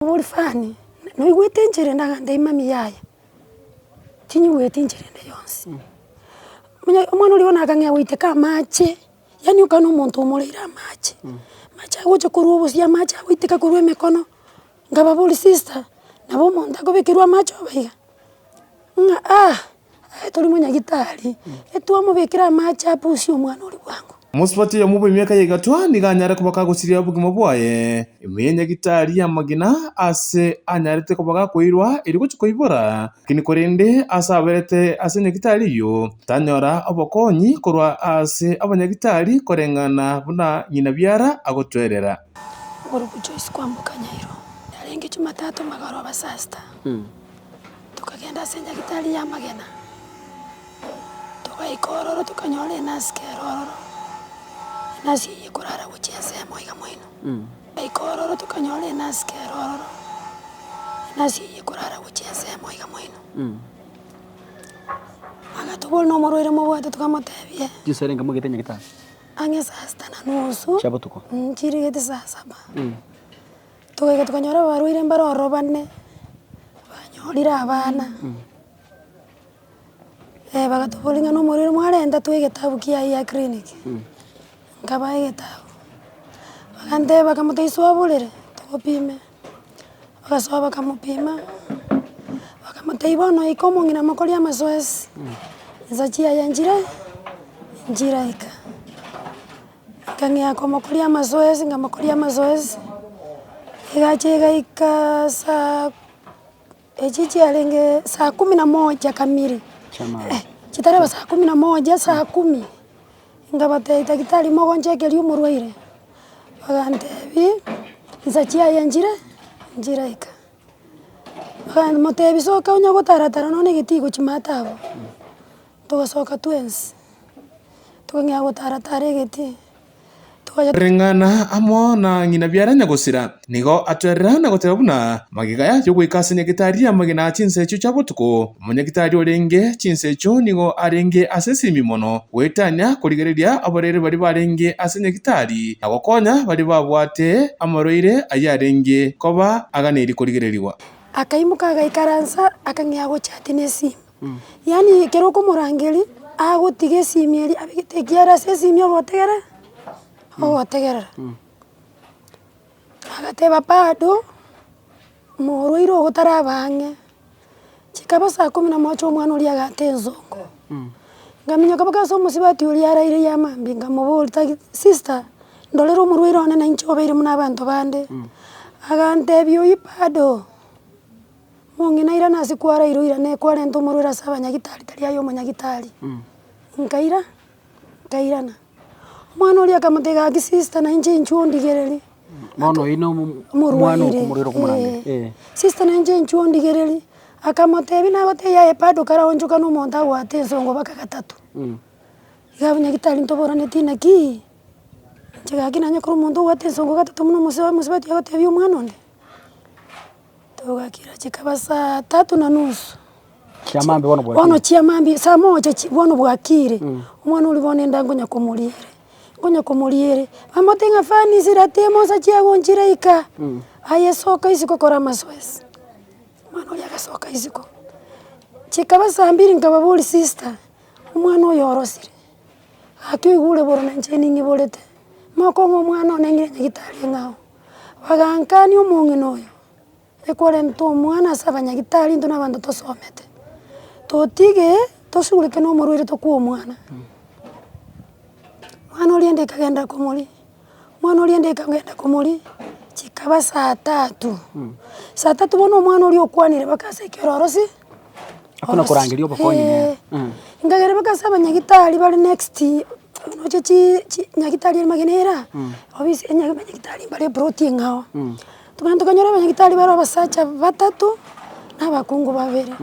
Bori fani, noigwete enchera ende agantebia mami yaya, tinyigweti enchera ende yonsi. Onye omwana oria bono akang'ea goiteka amache, yaani okana omonto omoreire amache, amache agocha korwa obosie amache agoiteka korwa emekono, nkababoria sister, nabo omonto akobekerwa amache obe iga? Ng'a ah. Aye tori monyagitari, etwamobekera amache apusie omwana oria bwango. Omosubati oyomo bw'emiaka ya igatwa nigo anyare koba kagosiria obogima bwaye ime y'enyagitari y'amagena ase anyarete koba gakoirwa erio gochia koibora, lakini korende ase aberete ase enyagitari eyio tanyora obokonyi korwa ase abanyagitari koreng'ana buna ng'ina biara agotwerera. Okorokwa Joyce kwamboka Nyairo, yarenge Jumatatu magoroba saa sita. Tokagenda ase enyagitari y'amagena, togaika ororo tokanyora enasi kere ororo, enasi eyio ekorara gochia ensemo iga moino. Togaika ororo tokanyora enasi kere ororo, enasi eyio ekorara gochia ensemo iga moino. Agatoboria na omorwaire mobwate tokamotebia. Chinsa erenge mogete nyagitari? Ang'e saa sita na nusu. Chia botuko? Chirigete saa saba. Togaika tokanyora abarwaire mbare ororo bane, banyorire abana, bagatoboria ng'a nomorwaire mwarenta toe egetabu kiaye gia clinic, nkabaa egetabu, bagantebia bakamotebia soa borere togopime, bagasoa bakamopima, bakamotebia bono ika omong'ina mokori amasoesi, insa chiaye nchire nchiraika. Nkang'ea komokoria amazoezi, nkamokoria amazoezi, egacha egaika saa echi chiarenge saa kumi na moja kamiri, chitaraba saa kumi na moja, saa kumi, nkabatebia daktari mogonchekeria omorwaire, bagantebia, insa chiaye nchire nchiraika. Bakamotebia soka onye gotaratara nonya egetii gochia maate abwo, togasoka twensi. Tokang'ea gotara-tara egetii, togacha. Koreng'ana amo na ng'ina biara nyagosira, nigo atwerera na goteba buna magega y'ogoika ase nyagitari y'amagena chinsa echio chia botuko. Omonyagitari orenge chinsa echio nigo arenge ase esimi mono goetania korigereria abarwaire baria barenge ase nyagitari na gokonya baria babwate amarwaire ayio arenge koba aganeirie korigererigwa. Akaimoka agaikaransa akang'ea gochati nesimi. Yaani ekero okomorangeria, agotiga esimi eria abegete ekiara ase esimi ogotegerera, ogotegerera. Agateba bado, morwaire ogo taraba ang'e, chikaba saa kumi na moja omwana oria agata ensongo, nkaminyoka mpaka ase omosubati oria araire ya mambia nkamoboria tagi sister, ndorere omorwaire one na inche obeire buna abanto bande, agantebia oyio bado. Omong'ina airane ase kwaraire oirane kwarenta omorwere ase abanyagitari tari aye omonyagitari. Nkaira, nkairana. Omwana oria akamotebia gaki sister na inche inchuo ondigererie. Bono oyio na omo- omwana Omorwaire, okomorwaire okomorangeria, eh. eh. Sister na inche inchuo ondigererie, akamotebia nagotebia aye bado karaonchoka na omonto agoate ensongo mpaka gatato. Iga abanyagitari ntoboranetie naki, inche gaki nanye korwa omonto ogoata ensongo gatato buna omose omosubati agotebia omwana onde. Togakira chikaba saa tatu na nusu. Chia mambia bono bwakire. Bono chia mambia saa moja chi bono bwakire, omwana oria bono enda nkonya komoria ere, nkonya komoria ere, bamotebia ng'a fani rata emosa chiagonchire ika, aye soka isiko kora amazoezi, omwana oria agasoka isiko. Chikaba saa mbiri nkababoria sister, omwana oyo orosire, gaki oigure bororo na inche ning'iborete, mokong'a omwana one ng'ire nyagitari eng'ao. Bagankania omong'ina oyo, ekorenta omwana ase abanyagitari intwe na abanto tosomete, totige tosugureke na omorwaire tokwe omwana. Omwana oria ende ekagenda komoria, omwana oria ende ekagenda komoria, chikaba saa tatu, saa tatu bono omwana oria okwanire mpaka ase ekero orosie, Akona korangeria obokonyi nere. Nkagera mpaka ase abanyagitari bare next. Roche chi chi nyagitari ere magena era, obisi enya abanyagitari mbare eploti eng'ao. Tokagenda tokanyora abanyagitari bare abasacha batato, na abakungu babere.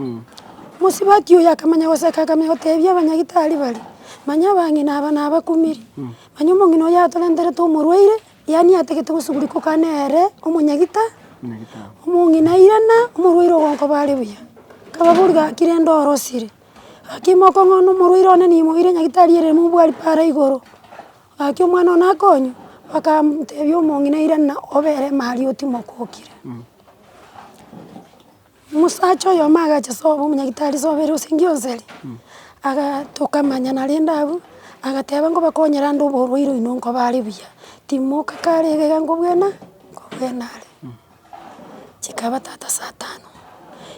Mosubati oyo akamanya goseka akamanya gotebia abanyagitari baria, manya abang'ina aba nabakumiri, manya omong'ina oyo atorenterete omorwaire, yaani atagete gosugurika okane ere omonyagita, omong'ina airana, omorwaire ogo nkoba are buya. Nkababoria gaki rende orosire. Gaki mokong'ona omorwaire one nimoire nyagitari ere mobwari para igoro, gaki omwana one akonywe, bakamotebia omong'ina irana obere emari otimoka okire. Omosacha oyomo agacha sobo omonyagitari sobo ere gose ngionseri, aga tokamanyana rende abwo, agateba ngobakonyera ande oborwaire oino nkoba are buya, timoka kare iga iga nkobwena, nkobwena are. Chikaba tata saa tano,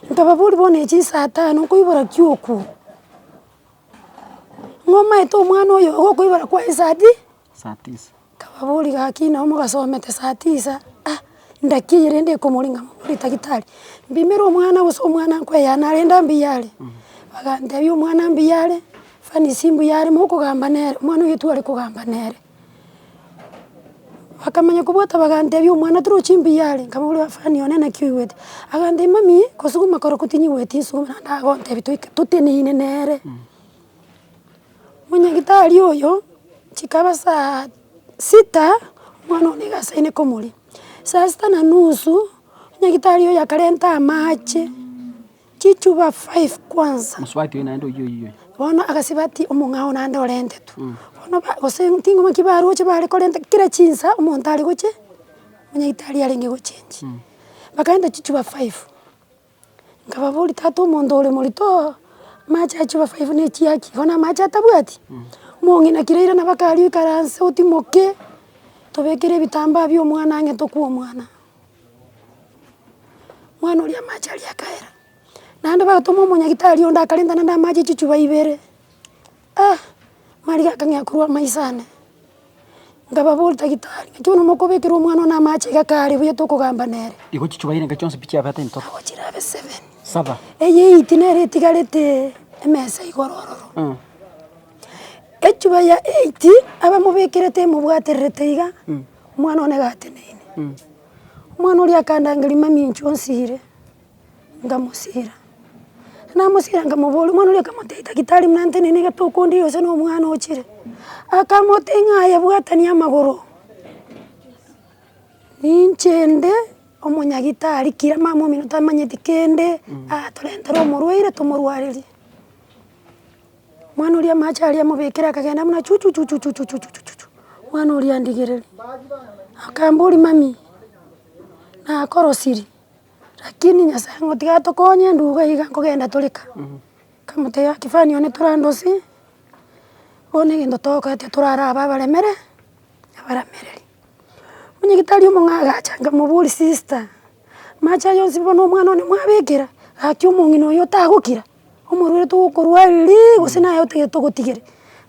nkababoria bono echi saa tano nkoibora ki okwo? Ng'o omaete omwana oyo ogokoibora kwaye saa ti. Saa tisa. Nkababoria gaki nabo mogasomete saa tisa ah, ndaki eye rende ekomoringa mobori daktari, mbimere omwana gose omwana nkoeyana arende mbuya are? Bagantebia omwana mbuya are, fanisi mbuya are mokogamba nere, omwana oyio tware kogamba nere. Bakamanya kobwata bagantebia omwana torochi mbuya are, nkamoboria fani one naki oigwete, agantebia mami kosuguma korokwo tinyigweti nsuguma naende agontebia toike toteneine nere. Omonyagitari oyo, chikaba saa sita, omwana one nigo asaine komoria, saa sita na nusu, omonyagitari oyo akarenta amache, chichuba five kwanza. Mosubati oyo naende oyio oyio oyo. Bono agasibati omong'ao naende orentetwe, bono ba gose ting'o naki baroche bare korenta kera chinsa omonto are goche, omonyagitari arenge gochengi. Bakarenta chichuba five. Nkababoria, tata omonto ore morito, amache a chichuba five na echiaki, igo na amache atabwati? Omong'ina kira irana bakaria oikaranse otimoke, tobekere ebitambaa bia omwana ang'e tokwe omwana. Omwana oria amache aria akaera, naende bagatoma omonyagitari onde akarenta naende amache chichuba ibere, ah! Mariga akang'ea korwa amaiso ane. Nkababoria, Daktari, naki bono mokobekera omwana one amache iga kare buya tokogamba nere? Igo chichuba ire chionsi pi chiabete into. Nabo chirabe seven. Saba. Eye eight nere etigarete emesa igoro ororo. Echuba ya eight, abamobekerete emobwatererete iga, omwana one gateneine. Omwana oria akandangeria mami inchuo onsire. Nkamosira, namosira nkamoboria, omwana oria akamotebia daktari buna ntenene iga tokondia gose na omwana ochire, akamotebia ng'a aye bwatania amagoro, ninche inde omonyagitari kira mama omino tamanyeti kende, atorentere omorwaire tomorwarerie. Omwana oria amache aria amobekire akagenda buna chuchuchuchuchuchuchuchu, omwana oria andigereria, akamboria mami, nakorosirie. Lakini Nyasaye ng'o tiga atokonye enduga iga nkogenda tore ka, nkamotebia gaki fani one torandosie, bono egento togokoretie torarabe abaremere, abaramereri. Omonyagitari omong'ao agacha nkamoboria sister, amache aya onsi bono omwana one mwabekera, gaki omong'ina oyo otagokira, omorwaire togokorwa riria gose naye otagete togotigere.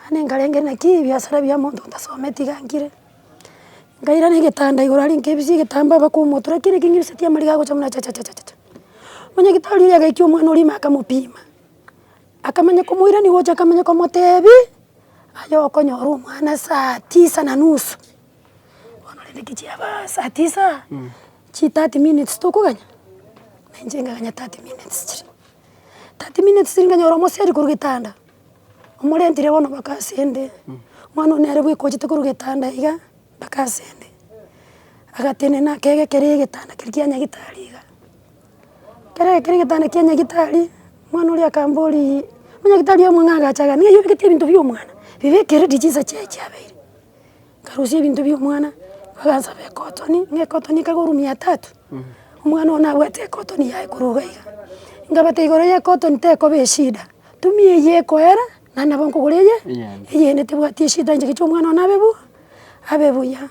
Yaani nkarengereria naki ebiasara bia omonto ntasometi iga nkire. Nkairana egetanda igoro aria nkebisia egetambaa mpaka omotwe lakini ekio ngibisetie amariga agocha buna chachachachacha. Omonyagitari oria agaikia omwana oria ime akamopima, akamanya komoirania gocha akamanya komotebia, aye okonyora omwana saa tisa na nusu, bono rende ki chiaba saa tisa, chi thirty minutes tokoganya, na inche nkaganya thirty minutes chiria. Thirty minutes nkanyora omoseri korwa getanda. Omorentire bono mpaka asende, omwana one nere bweka ochete korwa getanda iga mpaka asende, agatenena akegekera egetanda keria kia nyagitari iga, ekero egekire egetanda kia nyagitari, omwana oria akamboriaa, omonyagitari omong'ao agacha agambia ng'a eywo obegete ebinto bia omwana, bibeke ready chinsa chiaye chiabeire. Nkarusia ebinto bia omwana, bagansaba ekotoni, ng'a ekotoni ekagorwa mia tatu, omwana one nabwate ekotoni yaye korwa iga iga. Nkabatebia igoro ya ekotoni tekoba eshida, tumia eywo ekoera, naende nabo nkogora eye, eyende tebwati eshida inche gicha omwana one abe bu, abe buya.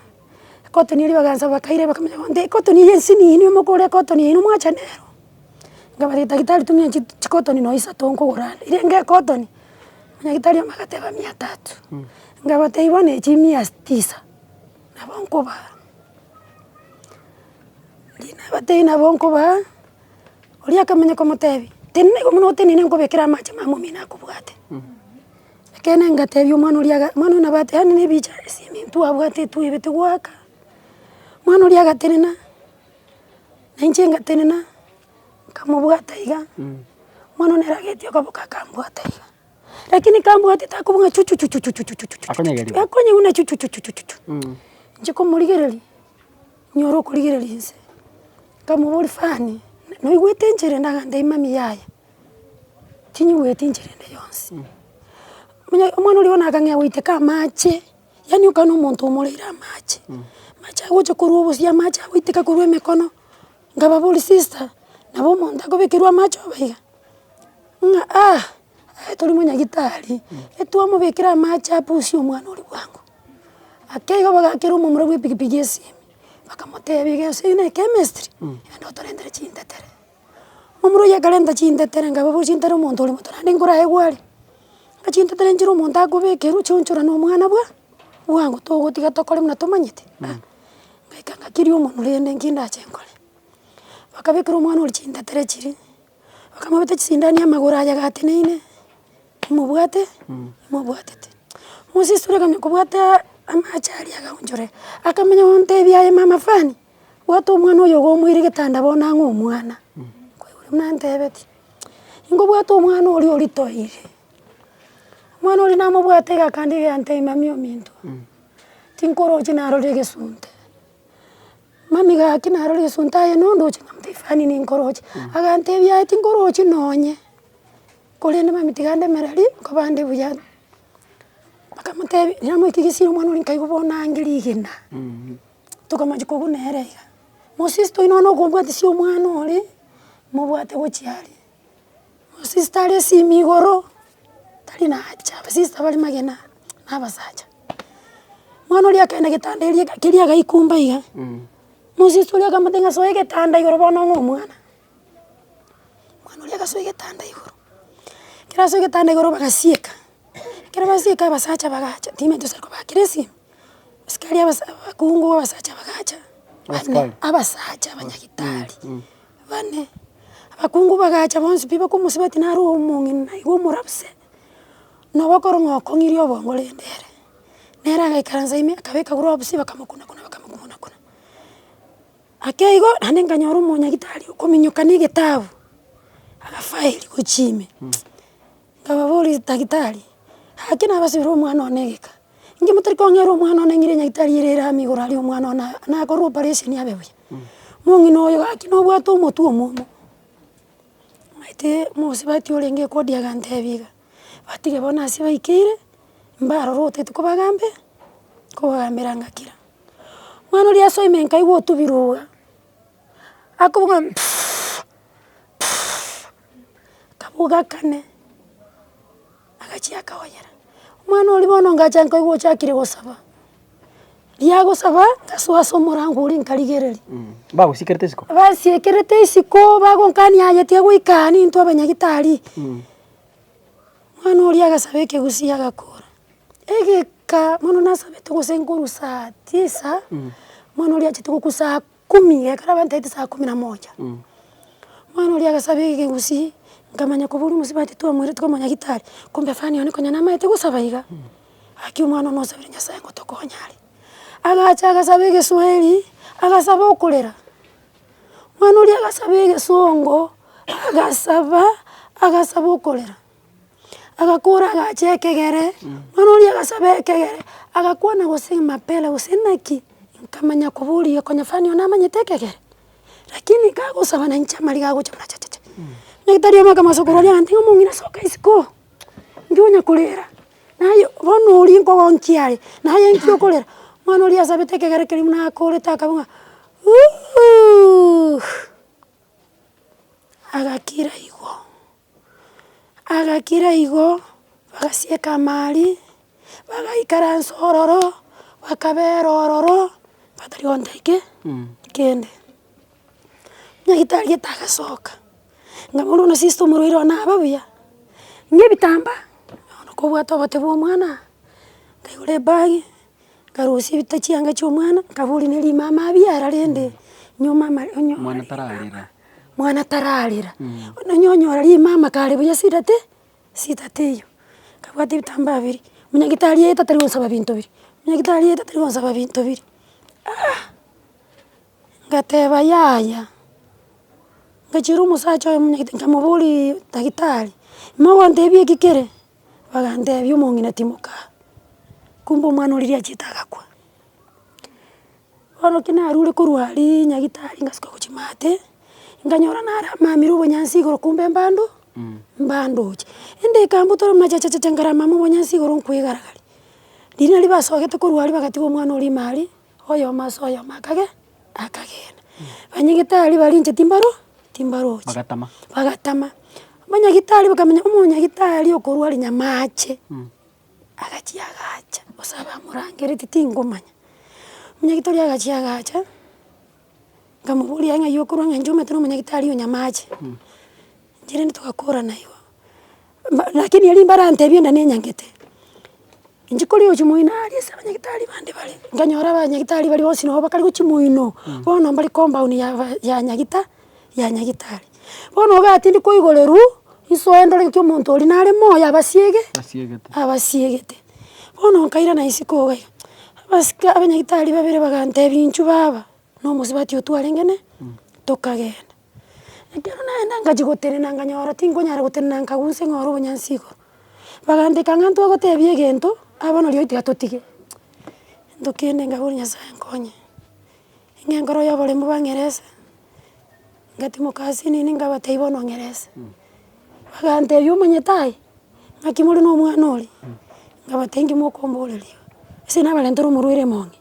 Ekotoni eria bagansaba bakaira bakamanya gontebia ekotoni eye nsinini omokore ekotoni eye nomwacha nero. Nkabatebia daktari tumia chi chikotoni nonye isato nkogora ande, renge ekotoni. Omonyagitari omo agateba mia tatu, nkabatebia bono echi mia tisa, nabo nkobaa. Riria nabatebia nabo nkobaa, oria akamanya komotebia, tenena igo buna otenene nkobekere amache mama omino akobwate. Ekeene ngatebia omwana oria aga omwana oria nabo ateba yaani na ebicha esimi ntwabwate etwebete goaka, omwana oria agatenena, na inche ngatenena. Nkamobwata iga, omwana one nere agetia okoboko akambwata iga, lakini kambwatete akobua ng'a chuchuchuchuchuchuchuchu Akonyegeria. akonye buna chuchuchuchuchuchu. Inche komorigereria, nyore okorigereria inse, nkamoboria fani, noigwete enchera ende agantebia mami yaya, tinyigweti enchera ende yonsi. Omonye omwana oria bono akang'ea goiteka amache. Yaani okaba na omonto omoreire amache, amache agocha korwa obosie, amache agoiteka korwa emekono, nkababoria sister, Nabo omonto akobekerwa amache oba iga, ng'a ah, aye tori monyagitari, etwamobekera amache apusie omwana oria bwango. Ake igo bagakera omomura bwa epikipiki esimi, bakamotebia iga ase ne echemistry, genda otorentere chintetere. Omomura oywo akarenta chintetere nkababoria chintetere omonto ore moto naende nkoraegwe are, ng'a chintetere nchire omonto akobekerwa chionchorane omwana bwa bwango togotiga tokore buna tomanyete ah, ngaika ngakiria omonwe rende nki ndache nkore. Bakabekera omwana oria chintetere chiria, bakamobeta chisindani amagoro aye gateneine, imobwate imobwatete. Omosisi oria akamanya kobwata amache aria agaonchorera, akamanya gontebia aye mama fani, bwata omwana oyo iga omoire getanda bono ang'e omwana, kwaigure buna antebetie. Ninkobwata omwana oria oritoire, omwana oria namobwate iga akande iga antebia mami ominto, tinkorochi narorire egesunte. Mami gaki narorire egesunte aye nondoche nkamotebia fani ninkoroche, agantebia aye tinkorochi nonye. Korende mami tiga ndemereri nkoba nde buya. Bakamotebia, namoikia gesieri omwana oria nkaigwa bono ange rigena, tokamanya kobuna ere iga. Mosister oyio nonya okobwatisia omwana oria, mobwate gochia aria. Mosister are esimi igoro, tari nacha, abasister bare magena na abasacha. Omwana oria akaenda getanda eria keria agaikumba iga, mosister oria akamotebia ng'a soa egetanda igoro bono ong'e omwana. Omwana oria agasoa egetanda igoro, ekero asoa egetanda igoro bagasieka, ekero basieka abasacha bagacha, timanyeti gose kobakire esimi, asikari abasa abakungu abasacha bagacha, bane Abasikari? abasacha abanyagitari bane, abakungu bagacha bonsi pi bakomosibati naro omong'ina iga omorabuse, nabo okoro ng'a okong'irie obongo rende ere, nere agaikaransa ime akabeka gloves bakamokuna kuna bakamokuna kuna. Ake igo, naende nkanyora omonyagitari okominyoka na egetabu, agafairi gochia ime, nkababoria daktari, gaki nabasibire omwana one egeka, inki motori kong'era omwana one ng'ire nyagitari ere erami igoro aria omwana one nakorwa operation abe buya. Omong'ina oyo gaki nobwate omotwe omwomo, omanyete omosubati orenge ekodi agantebia iga, batige bono ase baikeire, mbarore otagete kobagambe, kobagambera ngakira. Omwana oria asoa ime nkaigwa otubire iga, akobuga ng'a pfff pfff, akabuga kane, agachia akagoyera. Omwana oria bono ngacha nkaigwa ochakire gosaba, riria agosaba, ngasoa ase omorango oria nkarigereria. Bagosiekerete isiko? Basiekerete isiko bagonkania aye tiga goika aa nintwe abanyagitari. Omwana oria agasaba ekegusii agakora. Egeka mono nasabete gose nkorwa saa tisa, omwana oria achete gokwa saa kumi ekero abantaete saa kumi na moja. Omwana oria agasaba ekegusii, nkamanya koboria omosubati twamoirete kwa omonyagitari, kumbe fani one konya namaete gosaba iga, gaki omwana one osabire nyasaye ngotokonya are. Agacha agasaba egeswahili, agasaba okorera, omwana oria agasaba egesongo, agasaba, agasaba okorera. Agakora agacha ekegere, bono oria agasaba ekegere, agakwana gose mapera gose naki, nkamanya koboria konya fani oyo namanyete ekegere, lakini kagosaba na inche amariga agocha buna chachacha. Nyagetari omo akamanya korwa aria ng'a omong'ina soka isiko, inki onya korera, naye bono oria nkogonkia are, naye nki okorera, omwana oria asabete ekegere keria buna akorete akaba ng'a uuuh, agakira igo. Agakira igo, bagasieka amari, bagaikaransa ororo, bakabera ororo, batari gonta ki? Kende. Nyagetari gete agasoka, nkaboria bono sister omorwaire one naba buya, ng'a ebitambaa, bono kobwate obote bwa omwana, nkaigora ebag, nkarusia ebita chianga chia omwana, nkaboria na rimama abiara rende, nyuma ama onye Mwana tararera. Mwana tararera, onye onyora rimama kare buya sida te sida teiyo, nkabwata ebitambaa biria, omonyagitari aete atari gonsaba binto biria, omonyagitari aete atari gonsaba binto biria ah! Ngateba yaya, ngachiera omosacha oyo omonyagitari nkamoboriaa daktari, mogontebia eki kere? Bagantebia omong'ina timoka, kumbe omwana oria riachete agakwa. Bono ki narure korwa aria nyagitari ngasuka gochia maate, nkanyora nare amamire obonyansi igoro kumbe mbando mbandoche. Ende ekambutora buna chechecheche nkaramama obonyansi igoro nkoegaragaria. Riria naria basogete korwa aria bagatiga omwana oria ime aria, oyomo ase oyomo akage akagenda. Banyagitari baria inche timbaro. Timbarochi. Bagatama. Bagatama, abanyagitari bakamanya omonyagitari okorwa aria Nyamache, agachia agacha, gose abamorangereti tingomanya. Omonyagitari agachia agacha, nkamoboria aye ng'ai okorwa ng'a inche omanyete na omonyagitari o Nyamache, inche rende togakorana igo. Mba lakini erio mbarantebie nda nenyangete, inche koria gochia moino aria ase abanyagitari bande bare, nkanyora abanyagitari baria bonsi nabo bakare gochia moino, bono mbare compound ya ba ya nyagita ya nyagitari. Bono iga tindi koigorerwa, nsoe ndore nki omonto oria nare moyo abasiege Basiegete. abasiegete. Bono nkairana isiko iga iga, abasika abanyagitari babere bagantebia inchuo baba, na omosubati oywo twarenge ne, tokagenda. Ekero naenda ngachia gotenena nkanyora tinkonyara gotenena nkagusa eng'ora obonyansi igoro. Baganteka ng'a ntwagotebia egento, aa bono rirorio tiga totige. Gento kende nkaboria Nyasaye nkonye, ng'a enkoro ya oboremu bang'erese, ngatimoka ase nini nkabatebia bono ng'erese. Bagantebia omanyete aye, ng'aki more na omwana oria, nkabatebia inki mokomboreria igo, ase nabarentera omorwaire mong'e.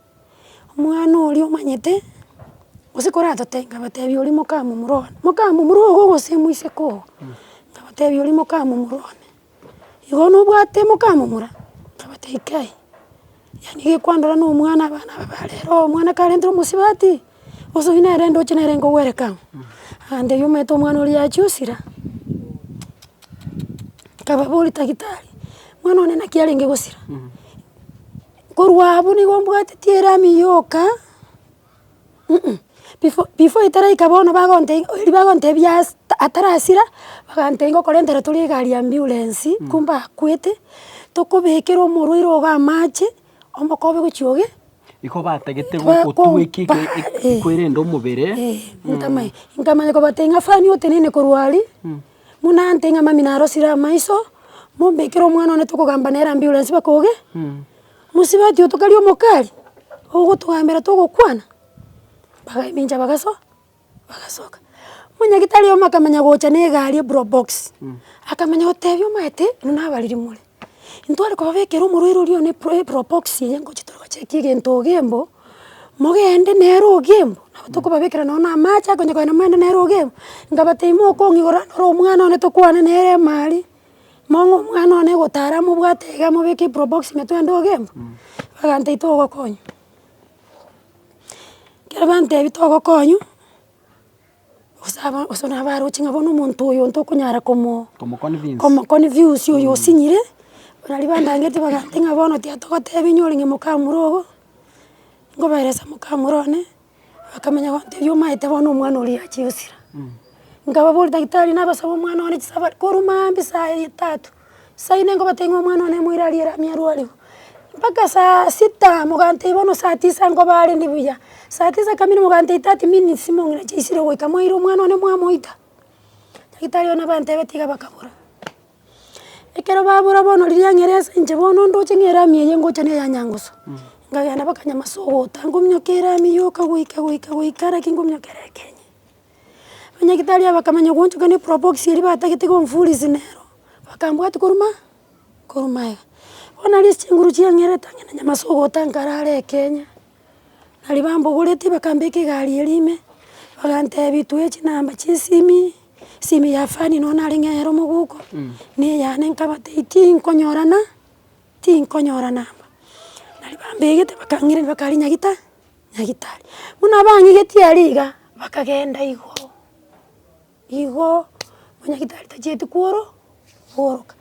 Omwana oria omanyete, gose koratote nkabatebia oria mokamomura one, mokamomura ogo gose moiseke oo, nkabatebia oria mokamomura one, igo nobwate mokamomura, nkabatebia kai, yaani gekwandora na omwana abana aba ba rero omwana karentire omosubati, gose oywo nere ndoche nere nkogwereka ang'o, agantebia omanyete omwana oria yachia osira, nkababoria tagitari, mwana one naki arenge gosira. Korwa abwo nigo mbwateti erami yoka before before etaraika bono bagontebia erio bagontebia ase atarasira, bagantebia ngokorentera tore egari ya ambulance kumbe akwete, tokobekera omorwaire ogo amache, omokobe gochia oge. Igo batagete gokotwa eki ekwerende omobere. Nkamanya nkamanya kobatebia ng'a fani otenene korwa aria, buna ante ng'a mami narosire amaiso, mombekere omwana one tokogamba nere ambulance mpaka oge, mosibati oyo tokari omokari, ogotogambera togokwana, bagaemincha bagaso bagasoka. Omonyagitari oyomo akamanya gocha na egari eprobox, akamanya gotebia omanyete inwe nabariri more, intware kobabekera omorwaire oria one epro eprobox eye ngochi tore gochekia egento ogembo, mogende nere ogembo, nabo tokobabekera nonye na amache akonya kogenda mogende nere ogembo, nkabatebia mokong'igora nore omwana one tokwane nere emari, mong'e omwana one gotara mobwate iga mobeke eprobox ime twende ogembo, bagantebia togokonywa. Ekero bantebia togokonywa, gose aba gose nabaroche ng'a bono omonto oyo ntokonyara komo Komoconvince. komoconfuse oyo osinyire, naria bandangeti bagantebia ng'a bono tiga togotebia onye orenge mokamura ogo, nkobaeresa mokamura one, bakamanya gontebia omaete bono omwana oria achia gosira. Nkababoria daktari nabasaba omwana one chisabari korwa maambia saa tatu, saa ine nkobatebia ng'a omwana one moire aria erami arwariwe, mpaka saa sita mogantebia bono saa tisa nkoba arende buya, saa tisa kamiri mogantebia thirty minutes mong'ina chiaisire goika mwaire omwana one mwamoita. Daktari one nabantebetie iga bakabora. Ekero babora bono riria ng'ere ase inche bono ndoche ng'a erami eye ngocha na eya nyangusu, nkagenda mpaka nyamasogota nkominyoka erami yoka goika goika goika naki nkominyoka ere ekenye. Abanyagitari aba bakamanya goonchoka na eprobox eria batagete gomfurisi nero, bakambwatia korwa ma korwa magega. Bono aria ase chinguru chiang'erete ang'e na nyamasogota nkarara ekenya, naria bambogoretie bakambeka egari eria ime, bagantebia toe chinamba chia esimi, esimi ya fani nonye narenge ere omoguko, na eyane nkabatebia tinkonyorana, tinkonyora namba. Naria bambegete bakang'irania bakaria nyagita nyagitari. Buna bang'igetie aria iga, bakagenda igo, igo, omonyagitari tachieti kworo kworoka.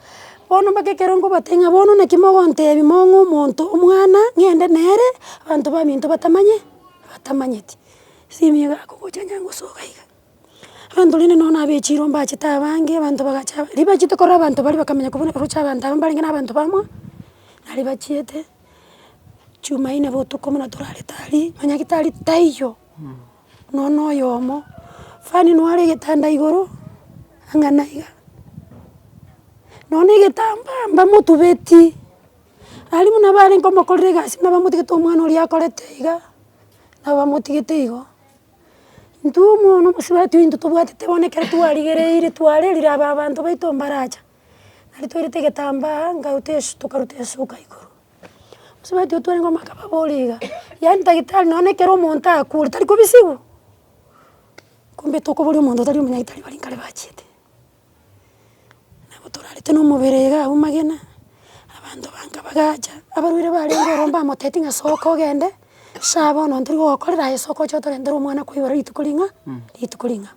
Bono mpaka ekero nkobatebia ng'a bono naki mogontebia mong'e omonto omwana ng'ende nere, abanto baminto batamanye batamanyeti. Esimi iga akogocha nyangosoka iga. Abanto rende nonya na abechiro mbachete abange, abanto bagacha riria bachete korora abanto baria bakamanya kobuna roche abanto aba mbarenge na abanto bamwa, naria bachiete. Jumaine botuko buna torarete aria, manyagitari taiyo, nonya oyomo, fani noare egetanda igoro, ang'ana iga, nonya egetambaa mbamotubeti, aria buna barenge komokorera egasi buna bamotigete omwana oria akorete iga, nabo bamotigete igo. Intwe omwana omosubati oyo intwe tobwatete bono ekero twarigereire twarerire aba abanto baito mbaracha, nario twairete egetambaa nkaruta esu tokaruta esuka igoro. Mosubati oyo twarenge omaka baborie iga, yaani daktari nonye ekero omonto akure tari kobisiwa? Kumbe tokoboria omonto otari omonyagitari baria nkare bachiete. Nabo torarete na omobere iga abwo magena, abanto banka bagacha, abarwaire barenge ororo mbamotebeti ng'a soka ogende, sawa bono ntori gogokorera aye soka oche otorentere omwana kwaibora rituko ring'a rituko ring'ao.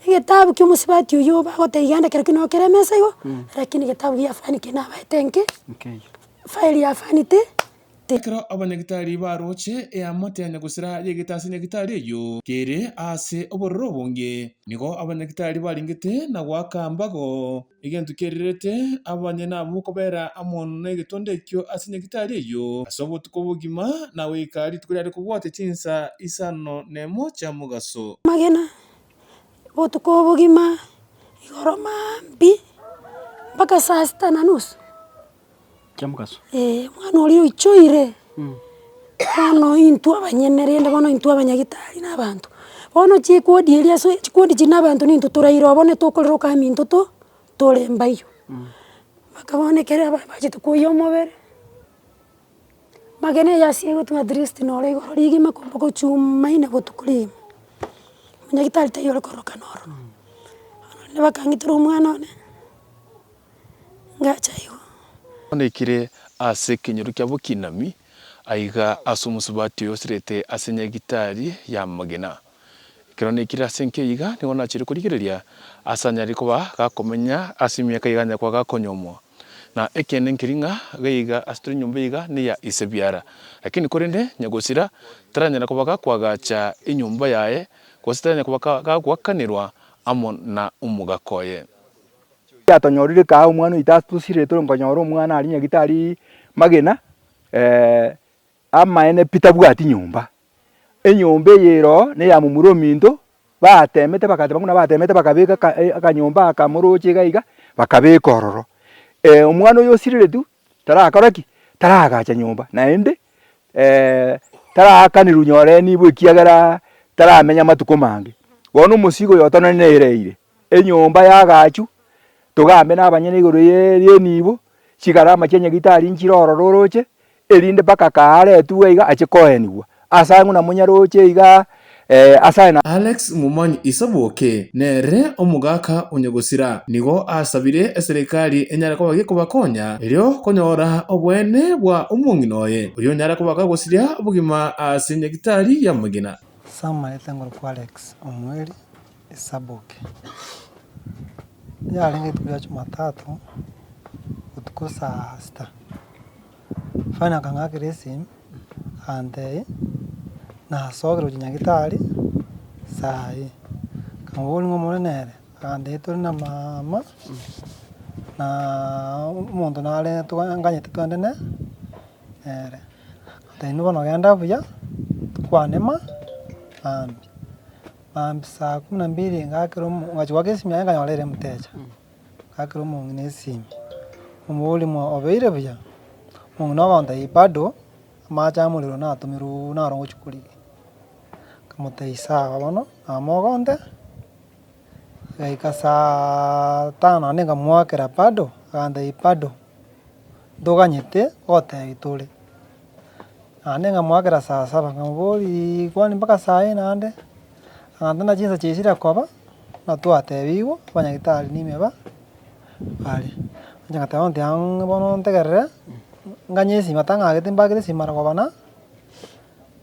Egetabu kia omosubati oywo bagotebia genda kerokio noo kere emesa igo, lakini getabu gia fani keria nabaete nke, file ya fani te. Ekero abanyagitari baroche eamate ya nyagosira yegete ase nyagitari eyio kere ase obororo obonge, nigo abanyagitari baringete na goaka mbago egento kiererete abanyene abwo kobera amo negetonda ekio ase nyagitari eyio ase obotuko obogima na goika rituko riare kobwatia chinsa isano nemo chia mogaso. Amagena, botuko obogima, igoro maambia, mpaka saa sita na nusu. Kia mogaso. Ee, omwana oria oichoire, bono intwe abanyene rende bono intwe abanyagitari na abanto, bono chikodi eria ase chikodi chiria na abanto nintwe toraire obo netokorera okaminto to tore mbaiywo. Mpaka bono ekere aba bachete koiywa omobere, magena eye ase egotuma at least nore igoro rigima mpaka ochumaine botuko rigima, omonyagitari taiyo ore kororokana ororo, bono rende bakang'itera omwana one. Ngacha igo. Onekire ase ekenyoro kia Bokinami, aiga ase omosubati oyo osirete ase nyagitari y'amagena. Ekero nekire ase enka eye iga, nigo nachire korigereria ase anyare koba gakomenya ase emiaka iga anyare koba gakonyomwa. Na ekeene nkeri ng'a gaiga ase tore enyomba eye iga neya ise biara. Lakini korende nyagosira taranyara koba gakoagacha enyomba yaye, gose taranyara koba gagoakanerwa amo na omogaka oye. Yatonyorire kaa omwana oito atosirete nkonyora omwana aria nyagitari magena amaene pi tabwati nyomba. Enyomba eye ere oo neya momura ominto, batemete bagateba buna batemete bakabeka aka akanyomba aka moroche iga iga, bakabeka ororo. Omwana oyo osireretwe tarakora ki? Taragacha nyomba naende taraakanirwe nyore nibo ekiagera taramenya amatuko mange. Bono omosigo oyo otonenereire. Enyomba y'agachu, togambe nabanyene igoro y'enibo, chigarama chia nyagitari nchire ororo oroche, erinde mpaka kaaretwe iga ache koenigwa. Ase ang'o na monyaroche iga ase aye na. Alex Momanyi Isaboke nere omogaka o Nyagosira nigo asabire eserekari enyare koba gekobakonya erio konyora oboene bwa omong'ina oye oria onyare koba kagosiria obogima ase nyagitari y'amagena. Samarete ngorokwa Alex Omweri. Esaboke. Yarenge rituko ria jumatatu, botuko saa sita, Fanny akang'akera esimi, agantebia, nasokire gochia nyagetari saa hii, nkamoboria ng'a omore nere, agantebia tore na mama, na omonto nare nganyete togende ne nere. Nkamotebia inwe bono genda buya, tokwane ma mambia. Mambia saa kumi na mbili ngakera omo ngachia goaka esimi yaye nkanyora ere mteja, ngakera omong'ina esimi, omoboria mwa obeire buya? Omong'ina ogontebia bado, amache amorero natomirwoo naro ngochia korigia. Nkamotebia sawa bono, mama ogonte, egaika saaaa tano naende nkamoakera bado, agantebia bado, ntoganyete ogotebia tore. Naende nkamoakera saa saba, nkamoboriiii kwani mpaka saa hii naende, agantebia buna chinsa chiaisire koba, buna twatebiwa, abanyagitari nime ba bare. Inche ngateba bono tiga bono ntegerere, nganye esimi atang'agete mbakere esimi mara koba na,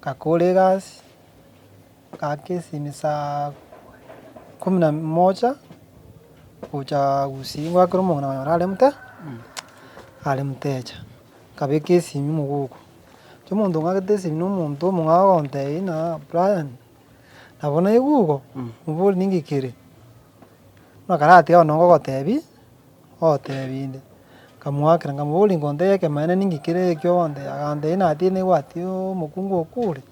ngakora egasi, ngaka esimi saa kumi na moja, gocha gusii ngoakera omong'ina nkanyora are mte are mteja. Nkabeka esimi moguko, inche omonto ong'akete esimi na omonto omong'ao ogontebia ng'a Brian, nabo naigwa igo, mobori ninki kere? Buna karatiga bono ngogotebia, ogotebia inde. Nkamoakera nkamoboria ngontebie ekemanyererio ninki kere ekio ogontebia, agantebia natige naigwati omokungu okure,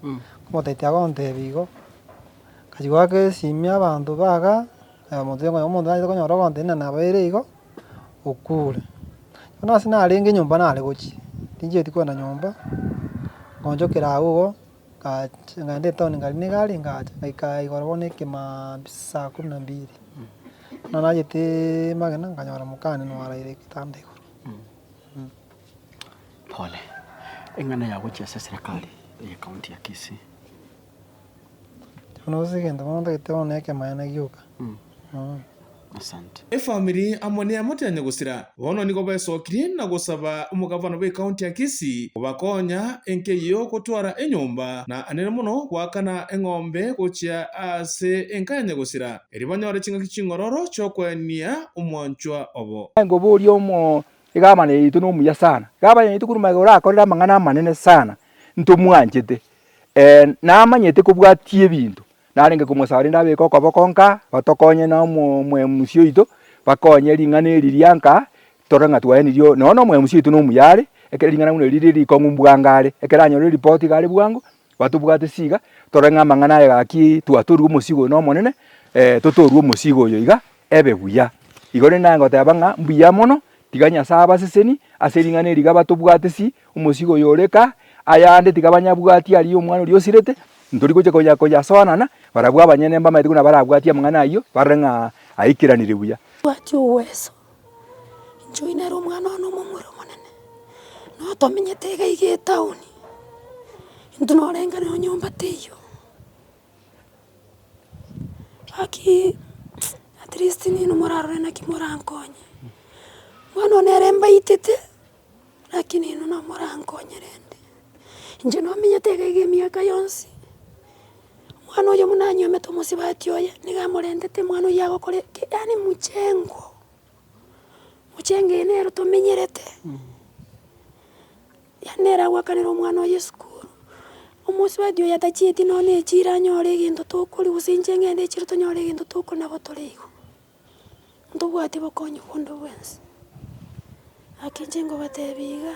nkamotebia tiga agontebia igo. Nkachia goaka esimi abanto baga, omonto omonto nachete konyora ogontebia ng'a nabeire igo. Okure. Bono ase narenge nyomba nare gochia, tinchieti kogenda nyomba, nkaonchokera agwo igo, ngacha nkaenda etown nkarina egari ngacha, ngaika igoro bono ekemaambia saa kumi na mbili. Bono nacheteeee magena nkanyora mokane noo araire egetanda igoro. Pole, eng'ana ya gochia ase eserekari eye county ya Kisii. Bono gose egento bono ntagete bono na ekemaene gioka. Asante. Efamiri amo neamate ya nyagosira bono nigo besokirie na gosaba omogavana bw'ecounty ya Kisii kobakonya enkeyio gotwara enyomba na anene mono goakana eng'ombe gochia ase enka ya nyagosira erio banyore chingaki ching'ororo chiokoenia omwanchwa obo. Nkoboria omo egavana yaito nomuya sana, egavana yaito korwa magega orakorere amang'ana amanene sana, ntomwanchete, namanyete kobwatia ebinto. Narenge komosaba rende abeke okoboko nka, batokonye na omo omoemusi oito, bakonye ring'ana eri ria nka, torore ng'a twaenirie nonya na omoemusi oito nomuya are, ekero ring'ana buna eri rire rikong'u mbwango are, ekero anyorire eripoti iga are bwango, batobwate siga, torore ng'a amang'ana aya gaki twatorwe omosigo oyo na omonene, totorwe omosigo oyo iga, ebe buya. Igo rende naye ngoteba ng'a mbuya mono, tiga Nyasaye abaseseni, ase ring'ana eri iga batobwate si, omosigo oyo ore ka, ayande tiga banyabwatie aria omwana oria osirete, ntori gocha konya koyasoanana, barabwo abanyene mbamaete buna barabwatie amang'ana ayio, barore ng'a aikeranire buya. Bwati ogweso, inche oyio nere omwana one omomura omonene, notomenyete iga iga etaoni, intwe norenge nonya nyomba teiyo. Gaki at least ninwe morarore naki morankonye, bono nere mbaitete, lakini inwe nomorankonye rende. Inche nomenyete iga iga emiaka yonsi, omwana oyo buna anywomete omosibati oye, nigo amorentete omwana oyio agokora eke yaani mchengo, mchengo eye nero tomenyerete. Yaani nere agoakanera omwana oye esukuru, omosubati oyo atachieti nonya na echiro anyore egento tokoria gose inche ngende echiro tonyore egento tokoria nabo tore igo. Ntobwati bokonyi bonde bwensi. Gaki inche ngobatebia iga,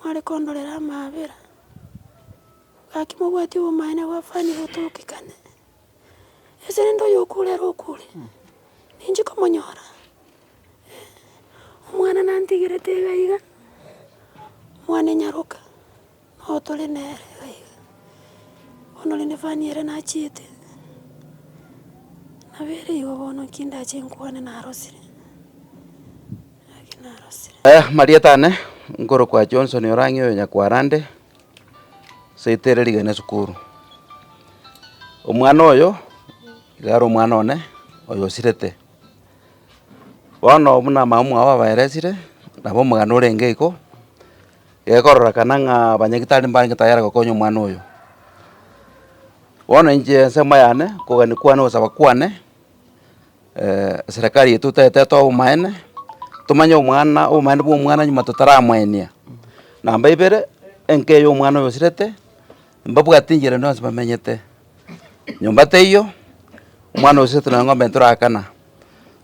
mware kondorera amaabera, gaki mobwati obomaene bwa fani botokekane, ase rende oyo okure ere okure, ninchi komonyora. Omwana nantigerete iga iga, omwana enyaroka, noo tore nere iga iga. Bono rende fani ere nachiete, nabo ere igo bono nki ndache nkwane narosire, gaki narosire. Marieta ane, nkorokwa Johnson Orang'i oyo Nyakwarande, seito ere Rigena esukuru. Omwana oyo, iga are omwana one, oyo osirete. Bono buna mama omwabo abaeresire, nabo omogano orenge igo, gekororekana ng'a abanyagitari mbarenge tayari gokonya omwana oyo. Bono inche ensemo yane, kogania kwane gosaba kwane, serikali yaito toetete obomaene, tomanye omwana obomaene bwa omwana nyuma totaramoenia. Namba ibere, enka eye omwana oyo osirete, mbabwati enchera ende yonsi bamenyete, nyomba teiyo, omwana osirete nonye ng'ombe ntorakana.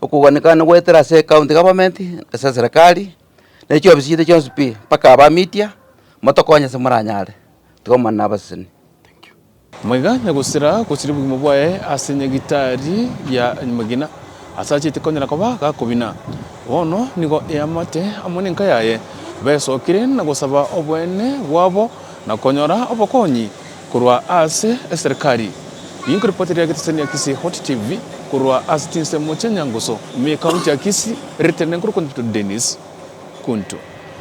Okoganikana goetera ase ecounty government, ase eserekari, na chiofisi chiaito chionsi pi, mpaka abamitia, motokonye ase moranyare, tiga Omonene abasesenie. Maiga nyagosira gosiria obogima bwaye ase nyagitari ya Magina, ase achete konyara koba gakobina. Bono nigo eamate amo nenka yaye besokire na gosaba oboene bwabo na konyora obokonyi korwa ase eserikari. Ninkoripoti ria Getesani ya Kisii Hot TV korwa ase chinsemo chia Nyangusu, ime y'Ekaunti ya Kisii, Ritene nkorokwa Dennis Kuntu.